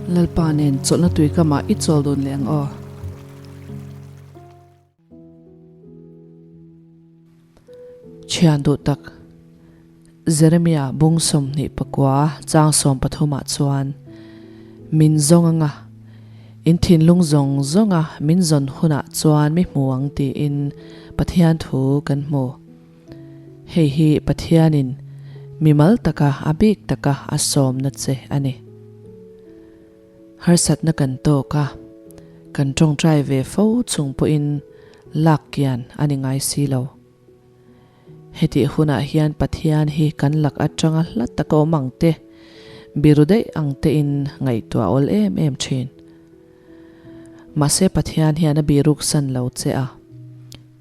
Lalpa nen chawlhna tuikamah i chawl dun leh ang aw. Thian duh tak, Jeremia bung 24 chang 13 ah chuan, Min zawng anga, in thinlung zawng zawnga min zawn hunah chuan mi hmu ang tiin Pathian thu kan hmu. Hei hi Pathianin mimal taka a bik taka a sawmna che a ni. Harsatna kan tawk a, kan tawngtai ve fo chung pawhin lak kian a ni ngai si lo. Hetih hunah hian Pathian hi kan lak atanga hla taka awm ang te, biru daih ang tein ngaihtuah awl em em thin. Mahse Pathian hian a biruk san lo che a,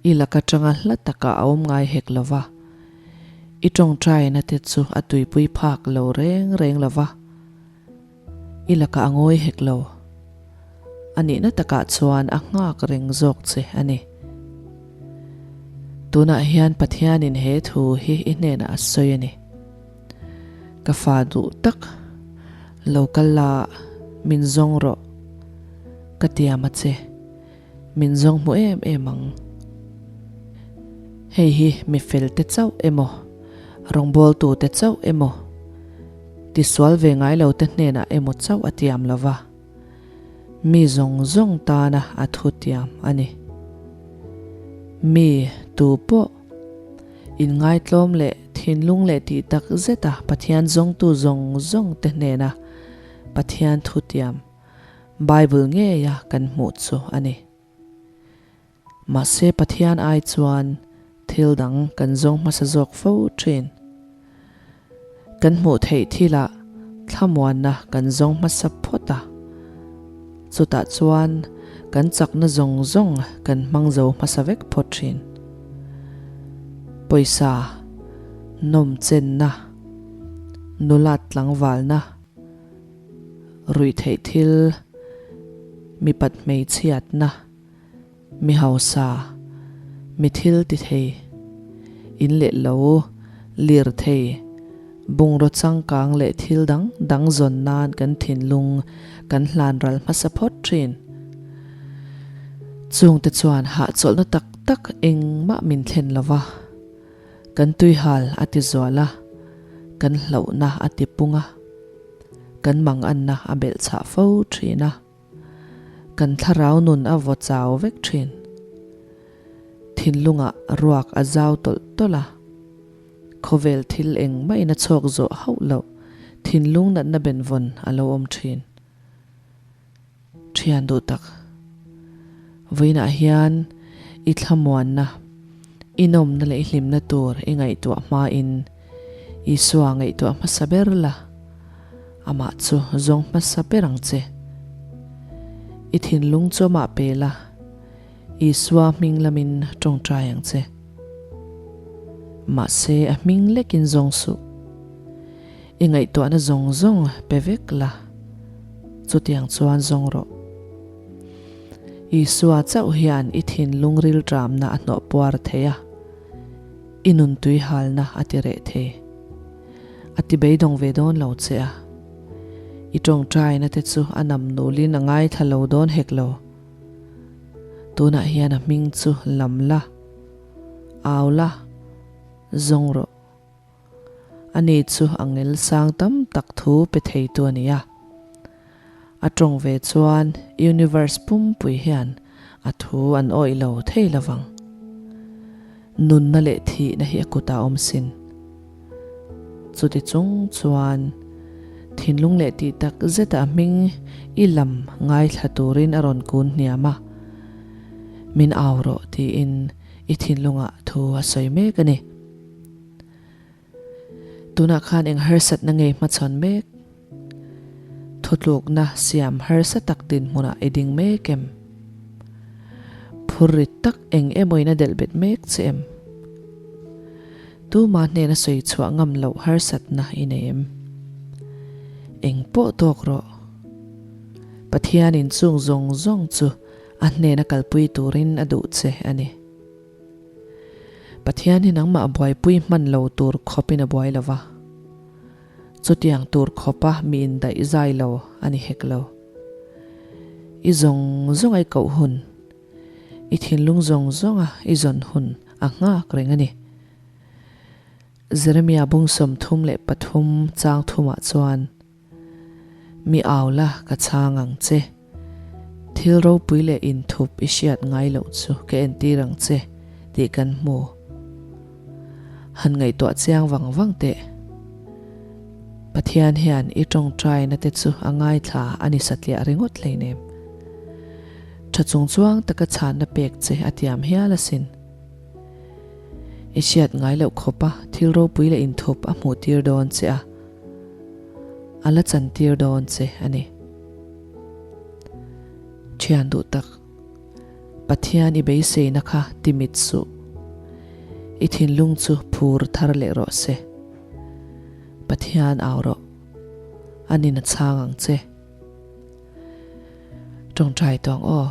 i lak atanga hla taka a awm ngai hek lo va, i tawngtaina te chu a tuipui phak lo reng reng lo va. I lakah a ngawi hek lo. A nihna takah chuan a nghak reng zawk che a ni. Tunah hian Pathianin he thu hi i hnenah a sawi a ni. Ka fa duh tak, lo kal la, min zawng rawh. Ka tiam a che, min zawng hmu em em ang. Hei hi mi felte chauh emaw, rawngbawltute chauh emaw, Tisual ve ngai lo te hnenah emaw chauh a tiam lo va, mi zawng zawng tana a thu tiam a ni. Mi tu pawh inngaitlawm leh thinlung leh tih tak zeta Pathian zawngtu zawng zawng te hnena Pathian thu tiam Bible ngeia kan hmuh chu a ni. Mahse Pathian ai chuan thil dang kan zawng hmasa zawk fo thin. Kan hmuh theih thilah thlamuanna kan zawng hmasa phawt a, chutah chuan kan chakna zawng zawng kan hmang zo hmasa vek phawt thin. Pawisa, nawmchenna, nulat tlangvalna, ruihtheih thil, mipat hmeichhiatna, mi hausa, mi thil ti thei, in leh lo, lir thei, bungraw changkang leh thil dang dang zawn nan kan thinlung kan hlan ral hmasa phawt thin. Chungte chuan hahchawlhna tak tak engmah min thlen lo va, kan tuihal a ti zual a, kan hlauhna a ti pung a, kan manganna a belhchhah fo thin a. Kan thlarau nun a vaw chau vek thin. Thinlungah ruak a zau tawlh tawlh a. Khawvel thil engmah in a chhawk zawh hauh loh thinlung natna benvawn a lo awm thin. Thian duh tak. Vawiinah hian i thlamuanna, i nawmna leh i hlimna tur i ngaihtuah hmain Isua ngaihtuah hmasa ber la. Amah chu zawng hmasa ber ang che. I thinlung chu amah pe la, Isua hming lamin tawngtai ang che. Mahse a hming lekin zawng suh. I ngaihtuahna zawng zawng pe vek la, chutiang chuan zawng rawh. Isua chauh hian i thinlung rilṭamna a hnawh puar thei a, i nun tuihalna a ti reh thei. A ti beidawng ve dawn lo che a. I tawngtaina te chu a nam nulin a ngaithla lo dawn hek lo. Tunah hian a hming chu lam la, au la, zawng rawh. Ani chu a ngel sang tam tak thu pe theitu a ni a. A tawng ve chuan universe pumpui hian a thu an awih lo thei lovang. Nunna leh thihna hi a kutah a awm sin. Chuti chung chuan thinlung leh tih tak zeta a hming i lam ngaithla turin a rawn kun hniam a, Min au rawh tiin i thinlungah thu a sawi mek a ni. Tunah khan eng harsatna ngei hmachhawn mek? Thutlukna siam harsa tak dinhmunah i ding mek em? Phur rit tak eng emawin a delh bet mek che em? Tuma hnena sawi chhuah ngam loh harsatna i nei em? Eng pawh tawk rawh. Pathianin chung zawng zawng chu a hnena kalpui turin a duh che a ni. Pathian hi nangmah buaipui hman lo tur khawpin a buai lo va. Chutiang tur khawpa mi indaih zai lo a ni hek lo. I zawng zawnga i koh hun, i thinlung zawng zawnga i zawn hun a nghak reng a ni. Jeremia bung 33 chang thumah chuan, Mi au la ka chhang ang che, thil ropui leh inthup i hriat ngai loh chu ka entir ang che tih kan hmu. Han ngaihtuah chiang vang vang teh. Pathian hian i tawngtaina te chu a ngaithla a ni satliah ringawt hleinem. Tha chungchuang taka chhanna pek che a tiam hial asin. I hriat ngai loh khawpa thil ropui leh inthup a hmuh tir dawn che a, a la chan tir dawn che a ni. Thian duh tak, Pathian i beiseina kha ti mit suh. I thinlung chu phur thar leh rawh se. Pathian au rawh, a nin a chhang ang che. Tawngtai tawng aw.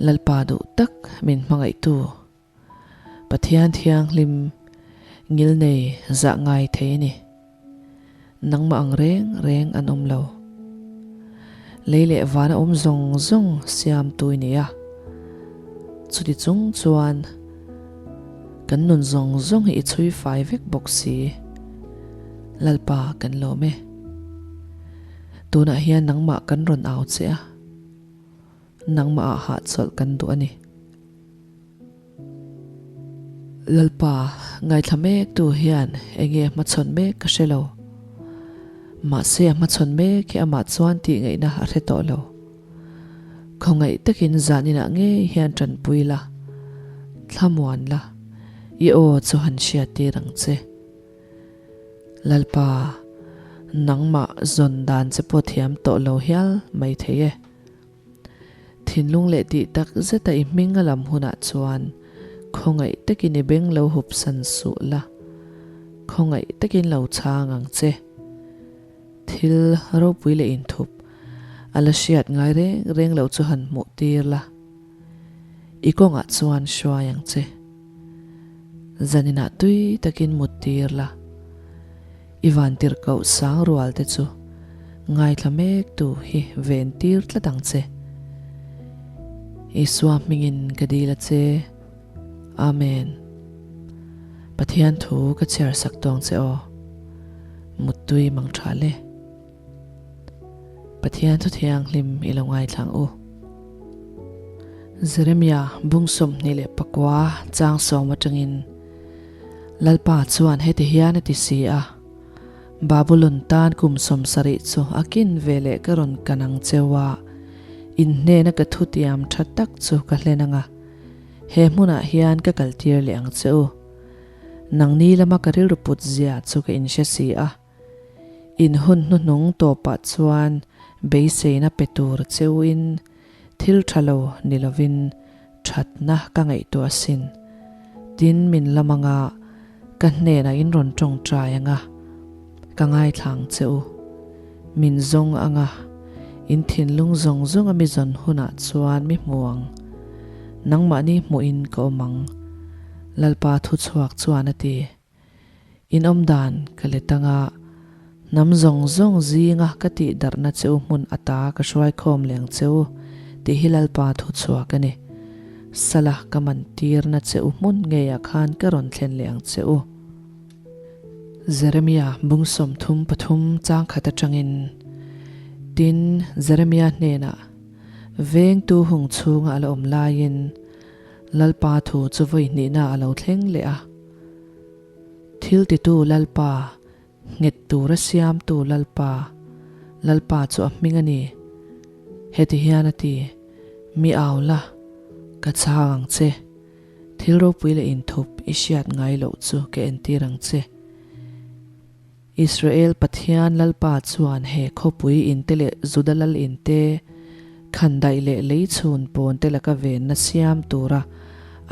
Lalpa duh tak min hmangaihtu, Pathian thianghlim ngilnei zah ngai thei a ni. Nangmah ang reng reng an awm lo. Lei leh vana awm zawng zawng siamtu i ni a. Chuti chung chuan kan nun zawng zawng hi i chhui fai vek bawk si. Lalpa kan lawm e. Tunah hian nangmah kan rawn au che a. Nangmah ah hahchawlh kan duh a ni. Lalpa, ngaithla mek tu hian enge a hmachhawn mek ka hre lo. Mahse a hmachhawn mek hi amah chuan tih ngaihna a hre tawh lo. Khawngaih takin zaninah ngei hian tanpui la, thlamuan la, i aw chu han hriat tir ang che. Lalpa, nangmah zawn dan che pawh thiam tawh lo hial mai thei e. Thinlung leh tih tak zeta i hming a lam hunah chuan khawngaih takin i beng lo hup san suh la, khawngaih takin lo chhang ang che. Thil ropui leh inthup a la hriat ngai reng reng lo chu han hmuh tir la, i kawngah chuan hruai ang che. Zaninah tui takin mut tir la. I vantirhkoh sang rual te chu ngaithla mek tu hi ven tir tlat ang che. Isua hmingin ka dil a che. Amen. Pathian thu ka chhiar sak tawng che aw. Muttui mang tha le. Pathian thu thianghlim i lo ngaithla ang u. Jeremia bung 29 chang sawm atangin Lalpa chuan heti hian a ti si a, Babulon tan kum 70 chu a kin ve leh ka rawn kan ang cheu a, in hnena ka thutiam tha tak chu ka hlen ang a, he hmunah hian ka kaltir leh ang che u. Nangni lama ka rilru put zia chu ka inhre si a, in hun hnuhnung tawpah chuan beiseina pe tur cheuin Thil tha lo ni lovin thatna ka ngaihtuah asin. Tin, min lam anga ka hnenah in rawn tawngtai anga ka ngaithla ang che u. Min zawng anga in thinlung zawng zawnga mi zawn hunah chuan mi hmu ang. Nangmahni hmuhin ka awm ang, Lalpa thuchhuak chuan a ti. In awm dan ka let anga hnam zawng zawng zinga ka tih darhna che u hmun ata ka hruai khawm leng che u tih hi Lalpa thu chhuak a ni. Sala ka man tirna che u hmun ngeiah khan ka rawn thlen leh ang che u. Jeremia bung 33 chang khat atangin Tin, Jeremia hnenah, Vengtu hung chhunga a la awm laiin Lalpa thu chu vawi hnihna a lo thleng leh a. Thil titu Lalpa, nghet tura siamtu Lalpa, Lalpa chu a hming a ni. Heti hian a ti, Mi au la, ka chhang ang che. Thil ropui leh inthup i hriat ngai loh chu ka entir ang che. Israel Pathian Lalpa chuan he khawpui inte leh Juda lal inte, khandaih leh lei chhun pawn te laka venna siam tura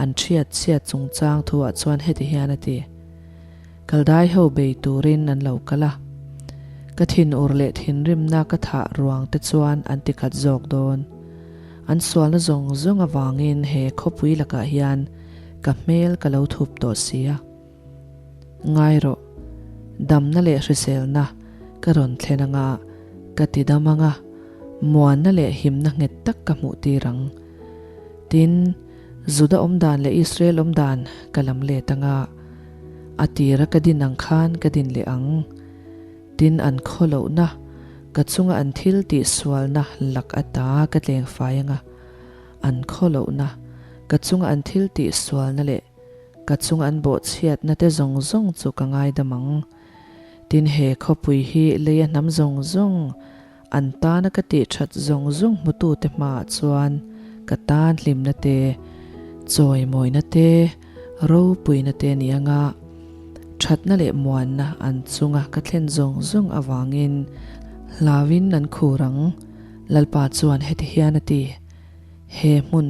an thiat chhiat chungchang thuah chuan heti hian a ti, Kaldai ho bei turin an lo kal a, ka thinur leh thinrimna ka thah ruang te chuan an ti khat zawk dawn. An sualna zawng zawng avangin he khawpui lakah hian ka hmel ka lo thup tawh si a. Ngai rawh, damna leh hriselna ka rawn thlen anga ka ti dam anga, Muanna leh himna nghet tak ka hmuh tir ang. Tin, Juda awm dan leh Israel awm dan ka lam let ang a, a tira ka din ang khan ka din leh ang. Tin, an khaw lohna, ka chunga an thil tihsualna lak ata ka tleng fai ang a, an khaw lohna, ka chunga an thil tihsualna leh ka chunga an bawhchhiatna te zawng zawng chu ka ngaidam ang. Tin, he khawpui hi leia hnam zawng zawng, an tana ka tih that zawng zawng hmutute hmaah chuan ka tan hlimna te, chawimawina te, ropuina te ni anga thatna leh muanna an chunga ka thlen zawng zawng avangin hlauin an khur ang. Lalpa chuan heti hian a ti, He hmun,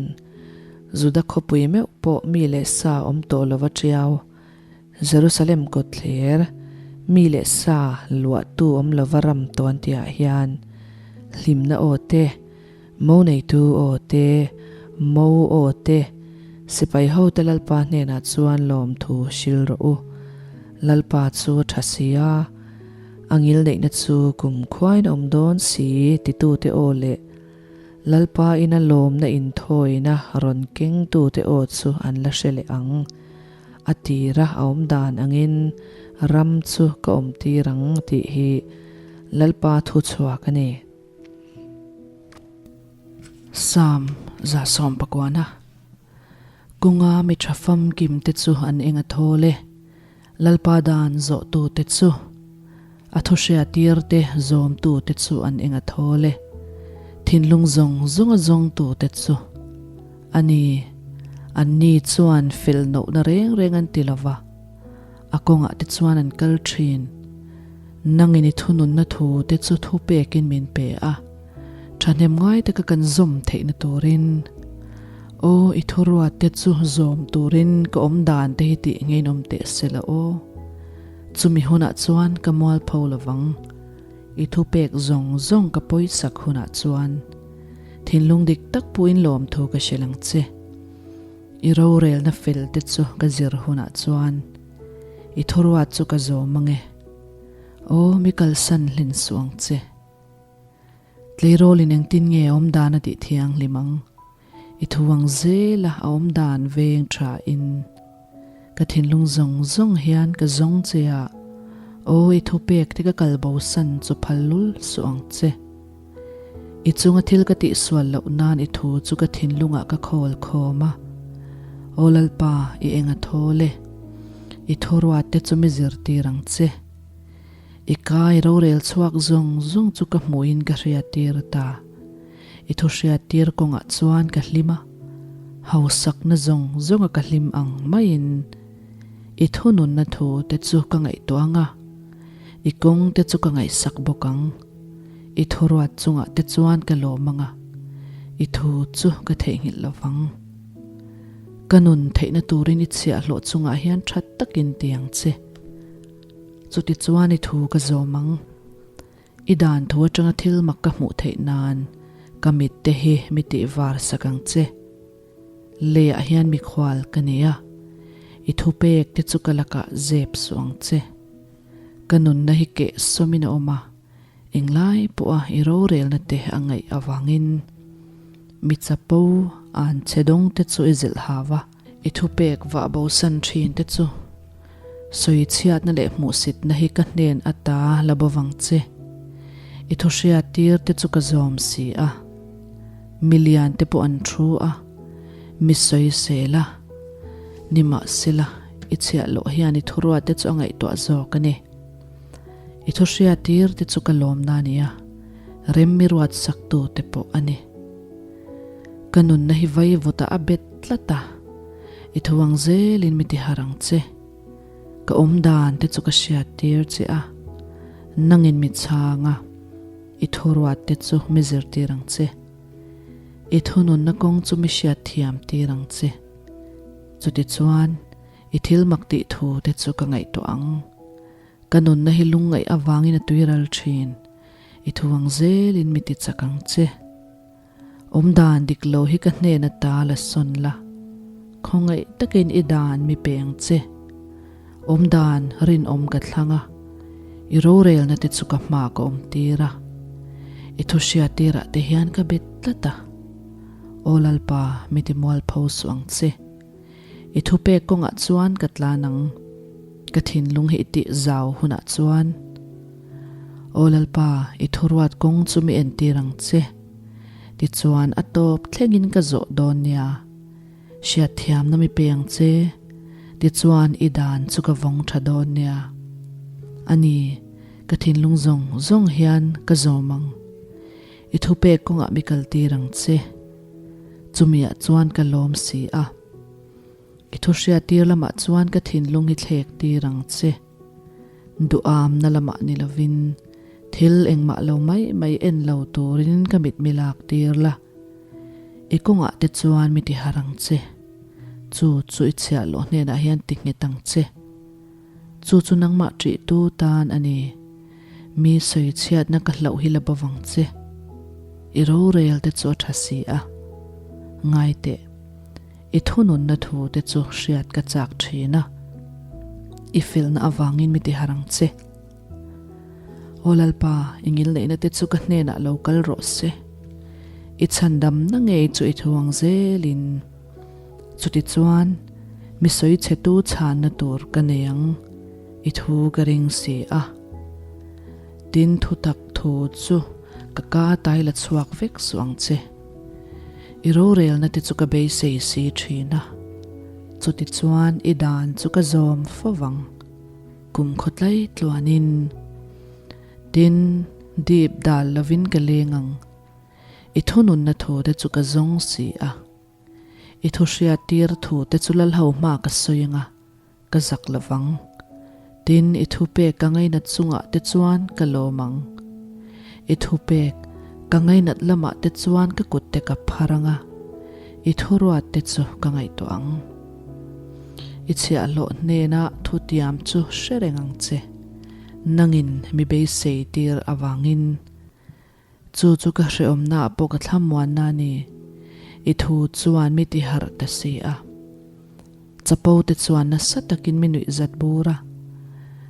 Juda khawpui meuh pawh mi leh sa awm tawh lova tiau, Jerusalem kawtthler, mi leh sa luahtu awm lova ram tawn tihah hian hlimna aw te, mo neitu aw te, mo aw te, sipai hote Lalpa hnenah chuan lawmthu hril rawh u. Lalpa chu a tha si a, a ngilneihna chu kum khuain a awm dawn si titute aw leh Lalpa ina lawmna inthawina rawn kengtute aw chu an la hre leh ang. A tira a awm dan angin ram chu ka awm tir ang tih hi Lalpa thu chhuak a ni. Psalm 119 Kawnga mi tha famkim te chu an eng a thawl e, Lalpa dan zawhtu te chu, a thu hriatir te zawmtu te chu an eng a thawl e, thinlung zawng zawnga zawngtu te chu. A ni, anni chuan fel nohna reng reng an ti lo va, a kawngah te chuan an kal thin. Nangin i thununna thu te chu thu pekin min pe a, thahnem ngai taka kan zawm theihna turin. Aw, i thuruat te chu zawm turin ka awm dan te hi tih ngeiin awm teh se la aw. Chumi hunah chuan ka mualpho lo vang. I thupek zawng zawng ka pawisak hunah chuan. Thinlung dik tak puhin lawmthu ka hrilh ang che. I rorelna fel te chu ka zir hunah chuan i thuruat chu ka zawm ang e. Aw, mi kalsan hlin suh ang che. Tleirawlin engtin nge a awm dan a tih thianghlim ang? I thu ang zela a awm dan veng tha in ka thinlung zawng zawng hian ka zawng che a, aw i thupek te ka kalbosan chu phal lul suh ang che. I chunga thil ka tihsual loh nan i thu chu ka thinlungah ka khawl khawm a. Aw Lalpa, i eng a thawl e. I thuruat te chu mi zirtir ang che. I kai rorel chhuak zawng zawng chu ka hmuhin ka hriattir ta. I thu hriattir kawngah chuan ka hlim a, hausakna zawng zawnga ka hlim ang maiin i thununna thu te chu ka ngaihtuah ang a, i kawng te chu ka ngaihsak bawk ang. I thuruat chungah te chuan ka lawm ang a, i thu chu ka theihnghilh lo vang. Ka nun theihna turin i chhiahhlawh chungah hian tha takin ti ang che. Chuti chuan i thu ka zawm ang. I dan thu atanga thil mak ka hmuh theih nan ka mit te hi mi tih var sak ang che. Leiah hian mikhual ka nei a, i thupek te chu ka lakah zep suh ang che. Ka nunna hi keh sawmin a awm a, englai pawha i rorelna te a ngaih avangin mi chapo an che dawng te chu i zilh hau a, i thupek vah bosan thin te chu sawi chhiatna leh hmuhsitna hi ka hnen ata la bawvang che. I thu hriattir te chu ka zawm si a, mi lian te pawh an thu a, mi sawisel a, nimahsela i chhiah loh hian i thuruat te chu a ngaihtuah zawk a ni. I thu hriattir te chu ka lawmna a ni a, rem mi ruat saktu te pawh a ni. Ka nunna hi vaivutah a bet tlat a, i thu ang zelin mi tihar ang che. Ka awm dan te chu ka hriattir che a, nangin mi chhang a, i thuruat te chu mi zirtir ang che. I thununna kawng chu mi hriatthiam tir ang che. Chutichuan, i thil mak tih thu te chu ka ngaihtuah ang. Ka nunna hi lungngaih avangin a tuiral thin. I thu ang zelin mi ti chak ang che. Awmdan dik lo hi ka hnen ata la sawn la. Khawngaih takin i dan mi pe ang che. Awmdan rinawm ka thlang a, i rorelna te chu ka hma ka awm tir a. I thu hriattirah te hian ka bet tlat a. Aw Lalpa, mi ti mualpho suh ang che. I thupek kawngah chuan ka tlan ang, ka thinlung hi i tih zau hunah chuan. Aw Lalpa, i thuruat kawng chu mi entir ang che. Tichuan a tawp thlengin ka zawh dawn nia. Hriatthiamna mi pe ang che, tichuan i dan chu ka vawng tha dawn nia. A ni, ka thinlung zawng zawng hian ka zawm ang. I thupek kawngah mi kaltir ang che. Chumiah chuan ka lawm si a. I thu hriattir lamah chuan ka thinlung hi thlek tir ang che. Duhamna lamah ni lovin thil engmah lo mai mai en lo turin ka mit mi lak tir la. I kawngah te chuan mi ti har ang che. Chu chu i chhiah loh hnenah hian ti nghet ang che. Chu chu nangmah ṭihtu tan a ni. Mi sawi chhiatna ka hlauh hi la bawvang che. I rorel te chu a ṭha si a. Ngai teh. I thununna thu te chu hriat ka chak ṭhin a. I felna avangin mi ti har ang che. Aw Lalpa, i ngilneihna te chu ka hnenah lo kal rawh se. I chhandamna ngei chu i thu ang zelin. Chutichuan, mi sawi chhetu chhanna tur ka nei ang, i thu ka ring si a. Tin, thutak thu chu ka ka tai la chhuak vek suh ang che. I rorelna te chu ka beisei si thin a. Chutichuan, i dan chu ka zawm fo vang. Kum khawtlai tluanin, tin, dip dal lovin ka leng ang. I thununna thu te chu ka zawng si a. I thu hriattir thu te chu Lalho hma ka sawi anga, ka zak lo vang. Tin, i thupek ka ngainat chungah te chuan ka lawm ang. I thupek ka ngainat lamah te chuan ka kut te ka phar anga, i thuruat te chu ka ngaihtuah ang. I chhiahhlawh hnena thutiam chu hre reng ang che. Nangin mi beisei tir avangin. Chu chu ka hrehawmnaah pawh ka thlamuanna a ni. I thu chuan mi ti harh ta si a. Chapo te chuan nasa takin mi nuih zat bur a.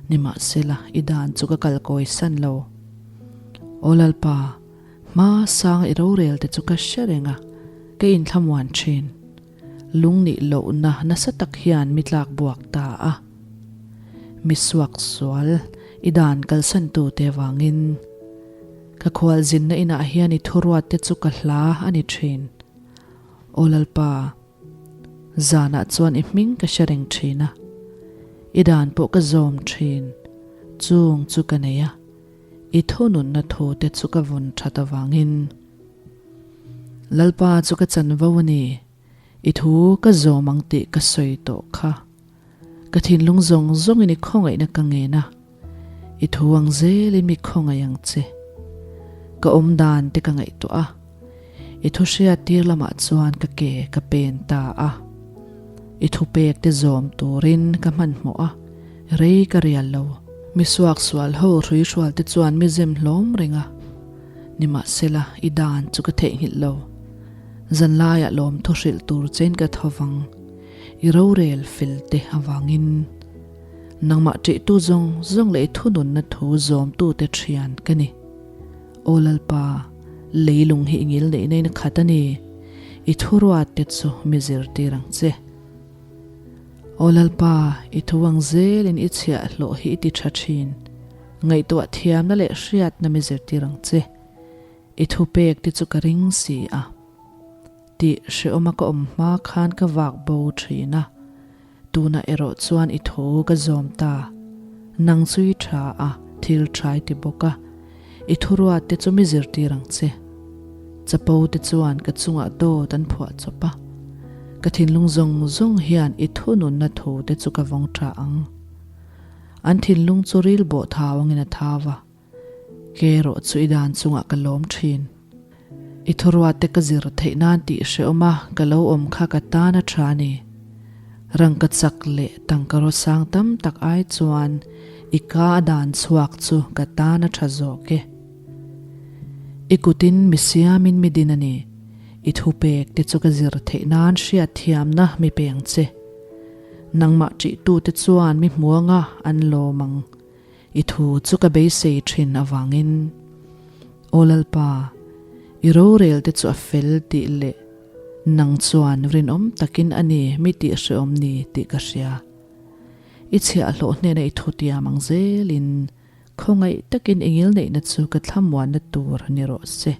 Nimahsela, i dan chu ka kalkawi san lo. Aw Lalpa, hma sang i rorel te chu ka hre reng a, ka inthlamuan thin. Lungnih lohna nasa tak hian mi tlak buak ta a. Mi suaksual i dan kalsantute avangin ka khualzinna inah hian i thuruatte chu ka hla a ni thin. Aw Lalpa, zanah chuan i hming ka hre reng thin a, i dan pawh ka zawm thin, chung chu ka nei a, i thununna thute chu ka vun that avangin. Lalpa chu ka chanvo a ni, i thu ka zawm ang tih ka sawi tawh kha. Ka thinlung zawng zawngin i khawngaihna ka ngen a, i thu ang zelin mi khawngaih ang che. Ka awm dan te ka ngaihtuah a, i thu hriat tir lamah chuan ka ke ka pen ta a. I thupek te zawm turin ka hmanhmawh a, rei ka rial lo. Mi suaksual ho hruihrual te chuan mi zem hlawm reng a. Nimahsela, i dan chu ka theihnghilh lo. Zanlaiah lawmthu hrilh tur chein ka tho vang. I rorel fel te avangin. Nangmah ṭihtu zawng zawng leh i thununna thu zawmtute ṭhian ka ni. Aw Lalpa, leilung hi i ngilneihna in a khat a ni. I thuruat te chu mi zirtir ang che. Aw Lalpa, i thu ang zelin i chhiahhlawh hi i ti ṭha ṭhin. Ngaihtuah thiamna leh hriatna mi zirtir ang che. I thupek te chu ka ring si a. Tih hrehawma ka awm hma khan ka vak bo thin a. Tunah erawh chuan i thu ka zawm ta. Nang chu i tha a, thil tha i ti bawk a. I thuruat te chu mi zirtir ang che. Chapo te chuan ka chungah dawt an phuah chawp a. Ka thinlung zawng zawng hian i thununna thu te chu ka vawng tha ang. An thinlung chu ril bawh thau angin a thau a, ke erawh chu i dan chungah ka lawm thin. I thuruate ka zir theih nan tih hrehawm a, ka lo awm kha ka tan a tha a ni. Rangka chak leh tangka rawsang tam tak ai chuan i ka a dan chhuak chu ka tan a tha zawk e. I kutin mi siamin mi din a ni. I thupek te chu ka zir theih nan hriatthiamna mi peng che. Nangmah ṭihtute chuan mi hmuanga an lawm ang. I thu chu ka beisei ṭhin avangin. Aw Lalpa, i rorel te chu a fel tih leh nang chuan rinawm takin a ni mi tih hreawm ni tih ka hria. I chhiahhlawh hnena i thutiam ang zelin khawngaih takin i ngilneihna chu ka thlamuanna tur ni rawh se.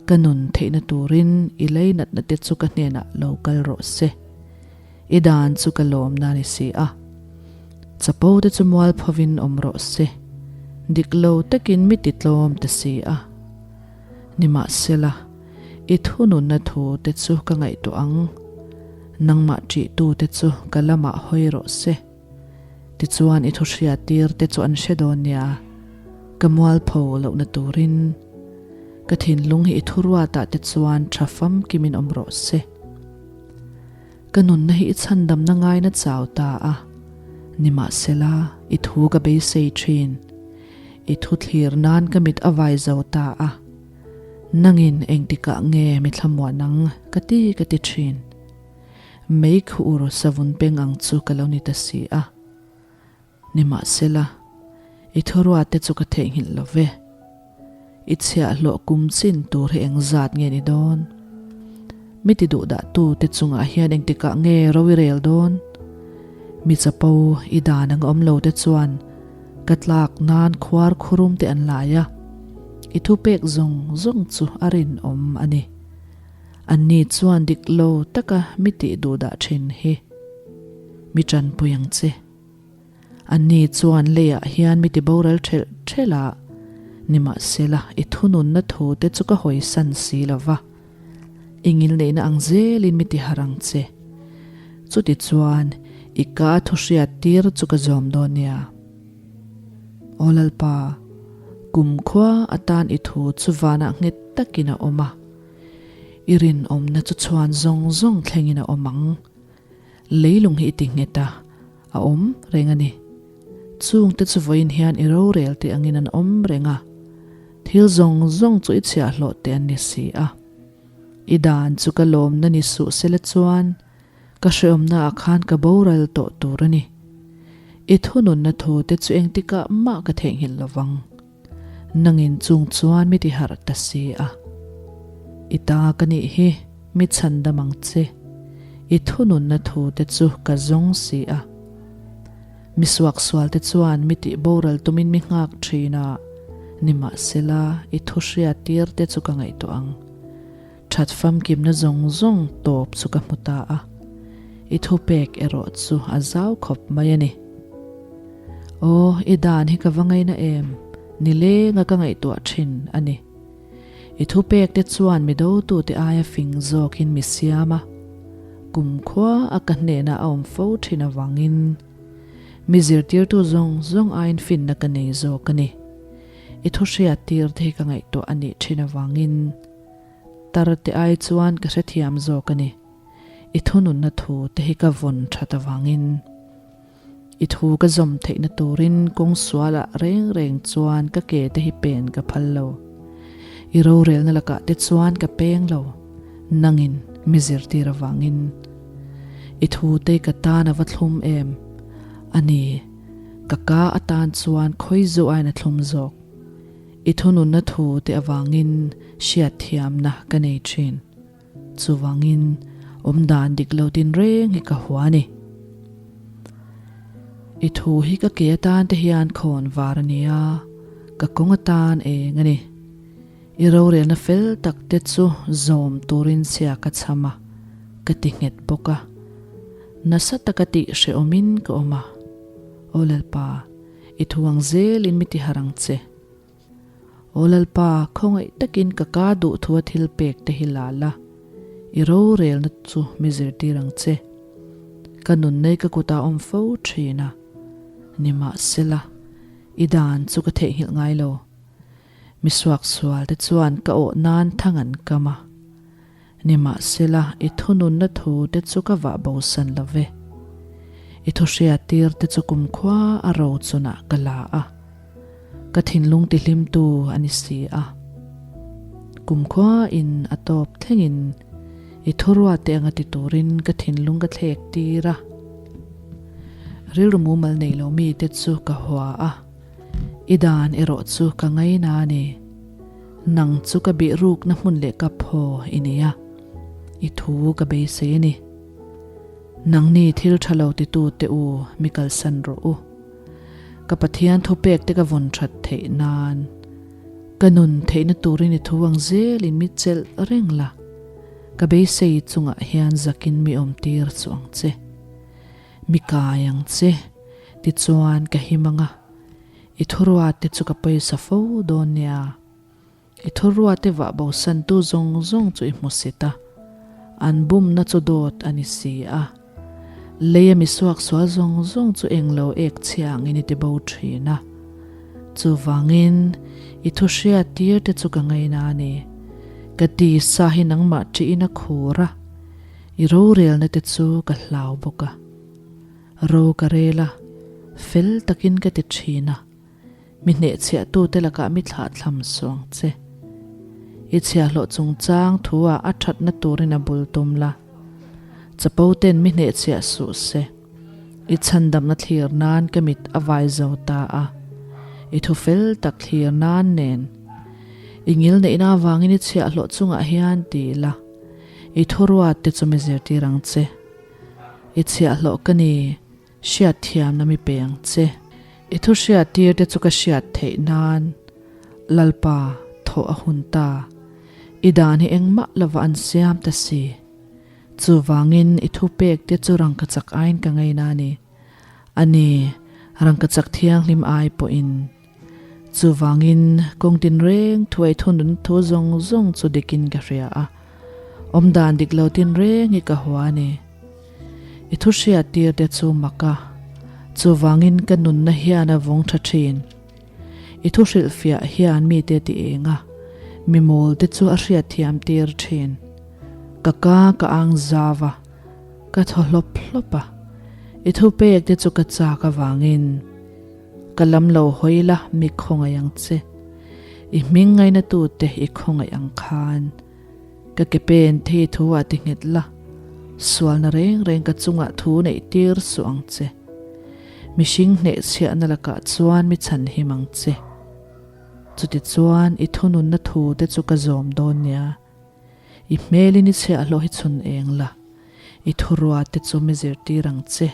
Ka nun theihna turin i leinatna te chu ka hnenah lo kal rawh se. I dan chu ka lawmna ni si a. Chapo te chu mualphovin awm rawh se. Dik lo takin mi ti tlawm ta si a. Nimahsela, i thununna thu te chu ka ngaihtuah ang. Nangmah ṭihtu te chu ka lamah hawi rawh se. Tichuan i thuhriat tir te chu an hre dawn nia, ka mualpho lohna turin. Ka thinlung hi i thuruatah te chuan tha famkimin awm rawh se. Ka nunna hi i chhandamna ngaina chau ta a, nimahsela i thu ka beisei thin. I thu thlir nan ka mit a vai zo ta a, nangin engtikah nge mi thlamuan ang ka ti ka ti thin. Mei khur savun peng ang chu ka lo ni ta si a. Nimahsela, i thuruate chu ka theihnghilh lo ve. I chhiahhlawh kum chin tur hi engzat nge ni dawn? Mi ti duhdah tute chungah hian engtikah nge ro i rel dawn? Mi chapo i dan ang awm lo te chuan ka tlak nan khuar khurum te an lai a, i thupek zawng zawng chu a rinawm a ni. Anni chuan dik lo taka mi tih duh dah thin hi mi tanpui ang che. Anni chuan leiah hian mi ti boral thelh thelh a, nimahsela i thununna thu te chu ka hawisan si lo va, i ngilneihna ang zelin mi ti harh ang che. Chuti chuan i ka thu hriat tir chu ka zawm dawn nia. Aw Lalpa, kumkhua atan i thu chu vanah nghet takin a awm a. I rinawmna chu chhuan zawng zawng thlengin a awm ang. Leilung hi i ti nghet a, a awm reng a ni. Chungte chu vawiin hian i rorel teh angin an awm reng a, thil zawng zawng chu i chhiahhlawh teh an ni si a. I dan chu ka lawmna ni suh sela chuan ka hreawmna ah khan ka boral tawh tur a ni. I thununna thu te chu engtikah mah ka theihnghilh lovang. Nangin chung chuan mi ti harh ta si a. I ta ka nih hi, mi chhandam ang che. I thununna thu te chu ka zawng si a. Mi suaksual te chuan mi tih boral tumin mi nghak thin a, nimahsela i thu hriat tir te chu ka ngaihtuah ang. That famkimna zawng zawng tawp chu ka hmu ta a, i thupek erawh chu a zau khawp mai a ni. Aw, i dan hi ka va ngaina em? Nilenga ka ngaihtuah thin a ni. I thupek te chuan mi dotute aia fing zawkin mi siam a, kumkhua a ka hnenah a awm fo thin avangin mi zirtirtu zawng zawng aiin finna ka nei zawk a ni. I thu hriat tir te hi ka ngaihtuah a nih thin avangin tar te ai chuan ka hrethiam zawk a ni. I thununna thu te hi ka vawn that avangin i thu ka zawm theihna turin kawng sualah reng reng chuan ka ke te hi pen ka phal lo. I rorelna lakah te chuan ka peng lo, nangin mi zirtir avangin. I thu te ka tan a va thlum em? A ni, ka ka atan chuan khawi zu aiin a thlum zawk. I thununna thu te avangin hriatthiamna ka nei thin. Chuvangin awmdan dik lo tin reng hi ka hua a ni. I thu hi ka ke atan te hian khawn var a ni a, ka kawng atan eng a ni. I rorelna fel tak te chu zawm turin chhia ka chham a, ka ti nghet bawk a. Nasa taka tih hrehawmin ka awm a. Aw Lalpa, i thu ang zelin mi ti harh ang che. Aw Lalpa, khawngaih takin ka ka duh thua thil pek te hi la la, i rorelna chu mi zirtir ang che. Ka nunnei ka kutah awm fo thin a, nimahsela, i dan chu ka theihnghilh ngai lo. Mi suaksual te chuan ka awh nan thang an kam a, nimahsela i thununna thu te chu ka vah bosan lo ve. I thuhriattir te chu kumkhua a ro chunah ka la a, ka thinlung tihlimtu a ni si a. Kumkhua in a tawp thlengin i thuruate anga ti turin ka thinlung ka thlek tir a. Rilru mumal nei lo mite chu ka hua a. I dan erawh chu ka ngaina a ni. Nang chu ka bih rukna hmun leh ka phaw i nei a, i thu ka beisei a ni. Nangni thil tha lo titu te u mi kalsan rawh u. Ka Pathian thupek te ka vawn that theih nan ka nun theihna turin i thu ang zelin mi chelh reng la, ka beisei chungah hian zakin mi awm tir chu ang che. Mi kai ang che, tichuan ka him ang a, i thuruate chu ka pawisa fo dawn nia. I thuruate vah bosantu zawng zawng chu i hmu sit a, an bumna chu dawt a ni si a. Leia mi suaksual zawng zawng chu englo ek chhia angin i ti bo thin a. Chuvangin, i thu hriat tir te chu ka ngaina a ni. Ka tisa hi nangmah ṭihin a khur a, i rorelna te chu ka hlau bawk a. Ro ka rel a, fel takin ka ti ṭhin a. Mi hnehchhiahtute lakah mi thlahthlam suh ang che. I chhiahhlawh chungchang thu-ah a thatna turin a bul tum la. Chapo ten mi hnehchhiah suh se. I chhandamna thlir nan ka mit a vai zo ta a. I thu fel tak thlir nan nen. I ngilneihna avangin i chhiahhlawh chungah hian ti la. I thuruat te chu mi zirtir ang che. I chhiahhlawh ka ni. Hriatthiamna mi pe ang che. I thu hriattir te chu ka hriat theih nan Lalpa thawh a hun ta. I dan hi engmah lova an siam ta si. Chuvangin i thu pek te chu rangkachak aiin ka ngaina a ni. A ni, rangkachak thianghlim ai pawhin. Chuvangin kawng tinreng thuai thunun thu zawng zawng chu dikin ka hria a, awmdan dik lo tinreng hi ka hua a ni. I thu hriat tir te chu mak a, chuvangin ka nunna hian a vawng tha thin. I thu hrilhfiah hian mite ti eng a, mi mawl te chu a hriat thiam tir thin. Ka ka ka ang zau a, ka thaw hlawp hlawp a, i thupek te chu ka chak avangin. Ka lam lo hawi la mi khawngaih ang che. I hming ngaina tute i khawngaih ang khan. Ka ke pen thei thu ah ti nghet la, sualna reng reng ka chungah thu neih tir suh ang che. Mihring hnehchhiahna lakah chuan mi chhan him ang che. Chutichuan i thununna thu te chu ka zawm dawn nia. I hmelin i chhiahhlawh hi chhun eng la, i thurua te chu mi zirtir ang che.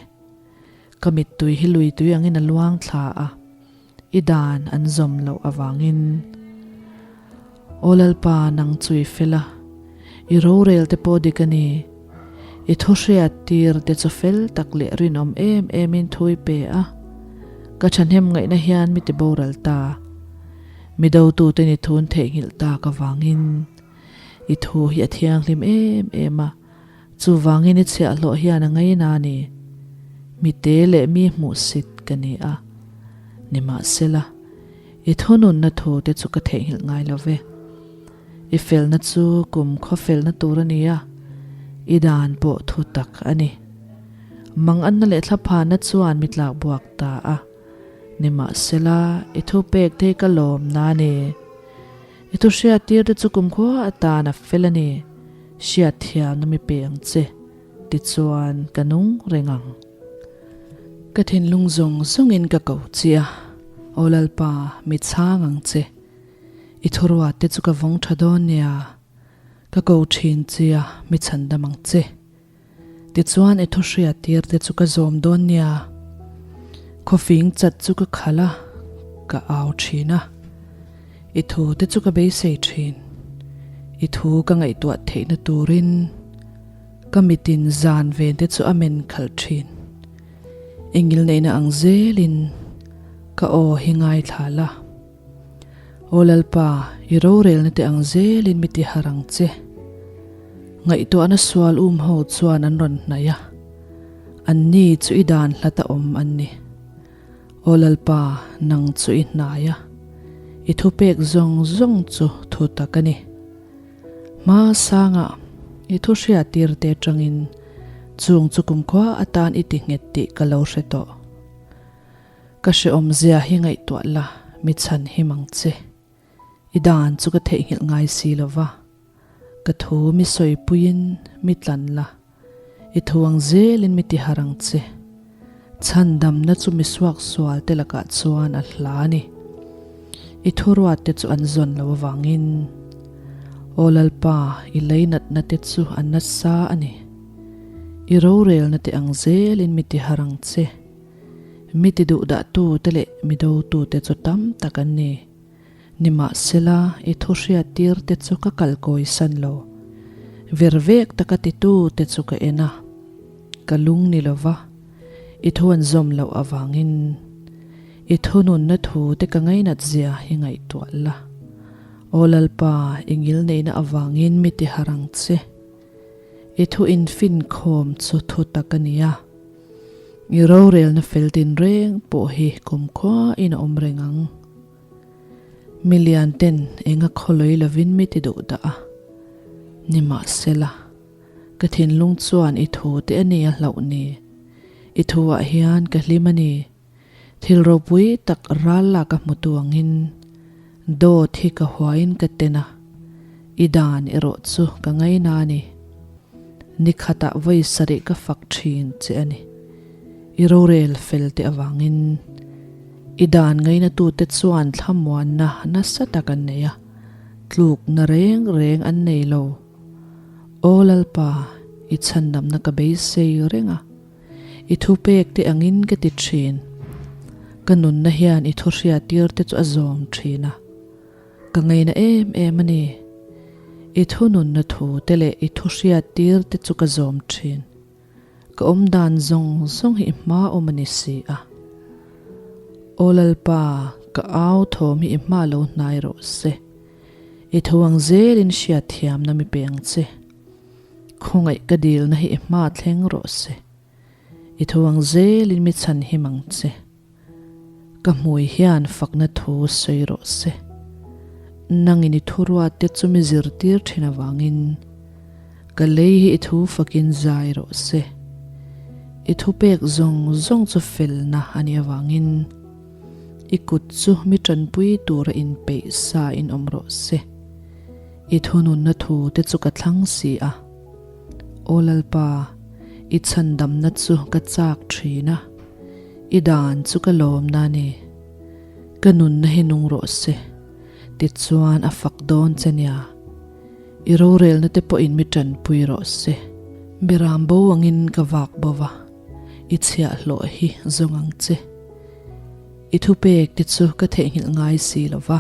Ka mittui hi lui tui angin a luang thla a, i dan an zawm loh avangin. Aw Lalpa, nang chu i fel a, i rorel te pawh dik a ni. I thu hriat tir te chu fel tak leh rinawm em emin thu i pe a, ka thahnem ngaihna hian mi ti boral ta. Mi dotute ni thun theihnghilh tak avangin i thu hi a thianghlim em em a. Chuvangin i chhiahhlawh hian a ngaina a ni. Mi te leh mi hmuhsit ka ni a. Nimahsela, i thununna thu te chu ka theihnghilh ngai lo ve. I felna chu kum khaw felna tur a ni a, i dan pawh thu tak a ni. Manganna leh thlaphana chuan mi tlak buak ta a. Nimahsela, i thupek te hi ka lawm na a ni. I thu hriattir te chu kumkhua atan a fel a ni. Hriatthiamna mi pe ang che, tichuan ka nung reng ang. Ka thinlung zawng zawngin ka ko che a, Aw Lalpa, mi chhang ang che. I thuruat te chu ka vawng tha dawn nia, ka ko thin che a, mi chhandam ang che. Tichuan i thu hriattir te chu ka zawm dawn nia. Khawfing chat chu ka khalh a, ka au thin a. I thu te chu ka beisei thin. I thu ka ngaihtuah theihna turin ka mitin zan ven te chu a men khalh thin. I ngilneihna ang zelin ka aw hi ngaithla la. Aw Lalpa, i rorelna te ang zelin mi tihar ang che. Ngaihtuahna sual um ho chuan an rawn hnaih a, anni chu i dan hlat a awm an ni. Aw Lalpa, nang chu i hnai a, i thupek zawng zawng chu thu tak a ni. Hma sangah i thu hriattir te atangin chung chu kumkhua atan i ti nghet tih ka lo hre tawh. Ka hrehawmzia hi ngaihtuah la, mi chhan him ang che. I dan chu ka theihnghilh ngai si lo va, ka thu mi sawipuiin mi tlan la, i thu ang zelin mi tihar ang che. Chhandamna chu mi suaksual te lakah chuan a hla a ni. I thuruatte chu an zawn lo avangin. Aw Lalpa, i leinatna te chu a nasa a ni. I rorelna te ang zelin mi ti har ang che. Mi ti duhdahtu te leh mi dotu te chu tam tak an ni. Nimahsela, i thu hriattir te chu ka kal kawi san lo. Vervek taka titu te chu ka en a, ka lung ni lo va, i thu an zawm loh avangin i thununna thu te ka ngainat zia hi ngaihtuah la. Aw Lalpa, i ngilneihna avangin mi ti har ang che. I thu infinkhawm chu thu tak a ni a. I rorelna fel tinreng pawh hi kumkhua in a awm reng ang. Milian ten enga khawlawi lovin mi ti duh dah a. Nimahsela, ka thinlung chuan i thu te a ni a hlauh ni. I thu ah hian ka hlim a ni. Thil ropui tak ral lak a hmu tu angin dawt hi ka huain ka ten a, i dan erawh chu ka ngaina a ni. Ni khatah vawi sarih ka fak thin che a ni. I rorel fel te avangin i dan ngainatute chuan thlamuanna nasa tak an nei a, tlukna reng reng an nei lo. Aw Lalpa, i chhandamna ka beisei reng a. I thupek te angin ka ti thin. Ka nunna hian i thu hriattir te chu a zawm thin a. Ka ngaina em em a ni. I thununna thu te leh i thu hriattir te chu ka zawm thin. Ka awm dan zawng zawng hi i hma awm a ni si a. Aw Lalpa, ka au thawm hi i hma lo hnai rawh se. I tho ang zelin hriatthiamna mi pe ang che. Khawngaih ka dilna hi i hma thleng rawh se. I tho ang zelin mi chhan him ang che. Ka hmui hian fakna thu sawi rawh se. Nangin i thuruat te chu mi zirtir thin avangin ka lei hi i thu fakin zai rawh se. I thupek zawng zawng chu felna a nih avangin i kut chu mi tanpui tura inpeih sa in awm rawh se. I thununna thu te chu ka thlang si a. Aw Lalpa, i chhandamna chu ka chak thin a, i dan chu ka lawmna a ni. Ka nunna hi nung rawh se, tichuan a fak dawn che nia. I rorelna te pawhin mi tanpui rawh se. Beram bo angin ka vak bo va, i chhiahhlawh hi zawng ang che. I thupek te chu ka theihnghilh ngai si lo va.